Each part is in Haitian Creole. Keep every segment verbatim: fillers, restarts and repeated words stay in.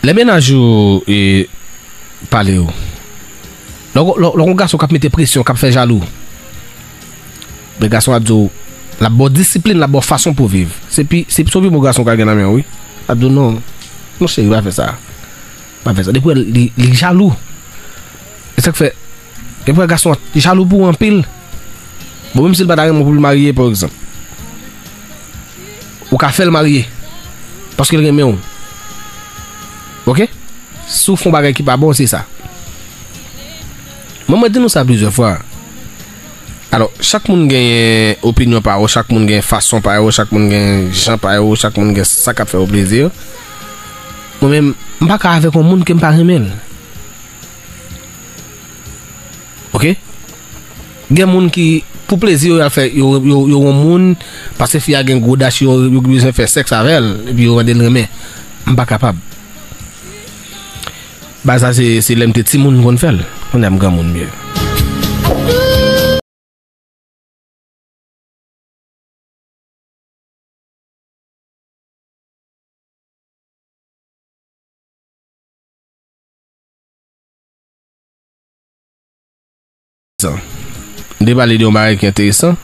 Lè mennaj ou e, pale w, lè w lè w- lè w gon gason k ap mete presyon, k ap fè jalou, men gason a di w, l ap ba w disiplin, l ap ba w fason pou w viv. Se pi, se, se pi bon gason w ka gen nan men w, wi. L ap di w, non, non cheri, pa fè sa. Pa fè sa. Depi w wè li, li jalou. E sa k fè, gen fwa gason an jalou pou ou anpil. Bon, menm si l pa ta renmen w pou l marye, pa egzanp, ou ka fè l marye. Paske l renmen w. Oke? Si w fè yon bagay ki pa bon, se sa. Mwen, mwen di nou sa plizyè fwa. Alò, chak moun genyen opinyon pa yo, chak moun genyen fason pa yo, chak moun genyen jan pa yo, chak moun gen sa k ap fè yo plezi. Mwen menm, m pa ka avèk yon moun ke m pa renmen l. Oke? Gen moun ki, pou plezi yo, y al fè, yo, yo, yo wè yon moun, paske fi a gen gwo dach, yo, yo bezwen fè sèks avè l, epi yo mande l renmen. M pa kapab. Bagay sa, se, se lè m te timoun m konn fè l. Kounye a m granmoun, mye. M te pale de yon bagay ki enteresan.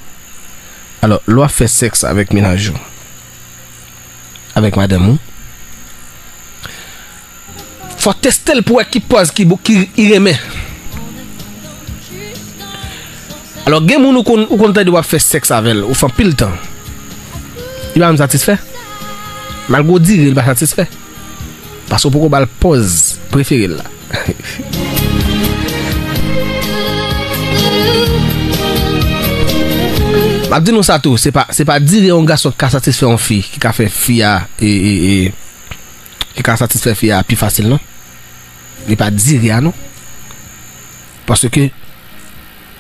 Alò, lè w ap fè sèks avèk mennaj ou, avèk madanm ou, fò w teste l pou w wè ki pòz ki, ki li renmen. Alò, gen moun ou konn, ou konn tande w ap fè sèks avè l, ou fè anpil tan. Li pa janm satisfè. Malgre w dire, li pa satisfè. Paske w poko ba l pòz prefere l la. M ap di nou sa tou, se pa, se pa dire yon gason ki ka satisfè yon fi, ki ka fè fi a, e, e, e, ki ka satisfè fi a pi fasil, non. Li pa dire a, non. Paske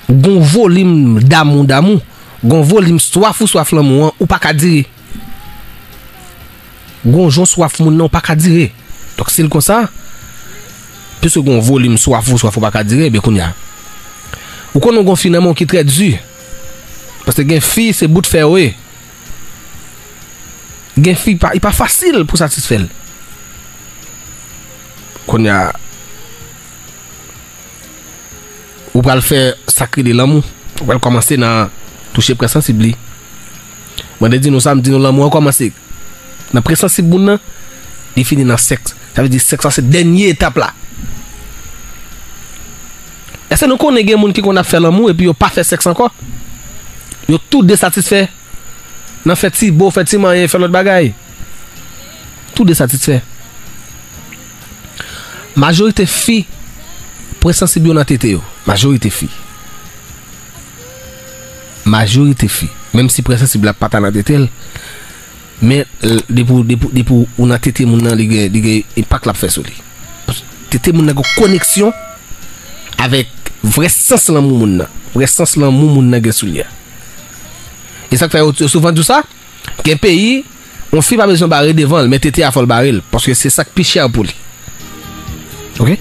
gon volim damou, damou, gon volim swaf ou swaf lanmou an, ou pa ka dire. Gon jan w swaf moun nan, ou pa ka dire. Donk, si l konsa, piske gon volim swaf ou swaf ou pa ka dire, ebyen kounye a, ou konnen gon fi nan men w ki trè di. Paske gen fi, se bout fè yo ye. Gen fi, pa, li pa fasil pou satisfè l. Kounye a, ou pral fè sa k rele lanmou. Ou pral kòmanse nan touche prè sansib li. Mwen te di nou sa, m di nou lanmou an kòmanse nan prè sansib moun nan, li fini nan sèks. Sa vle di sèks la se dènye etap la. Èske nou konnen gen moun ki konn ap fè lanmou epi yo pa fè sèks ankò? Yo tou de satisfè nan fè ti bo, fè ti manyen, fè lòt bagay. Tou de satisfè. Majorite fi, prè sansib yo nan tete yo. Majorite fi. Majorite fi. Menm si prè sansib la pa ta nan tete l, men, l, depi, depi, depi ou nan tete moun nan, li gen, li gen enpak l ap fè sou li. Tete moun nan gen koneksyon avèk vrè sans lanmou moun nan. Vrè sans lanmou moun nan gen sou li a. E sa k fè yo, yo souvan di w sa, gen peyi, yon fi pa bezwen bare devan l, men tete a fò l bare l, paske se sa k pi chè pou li. Oke?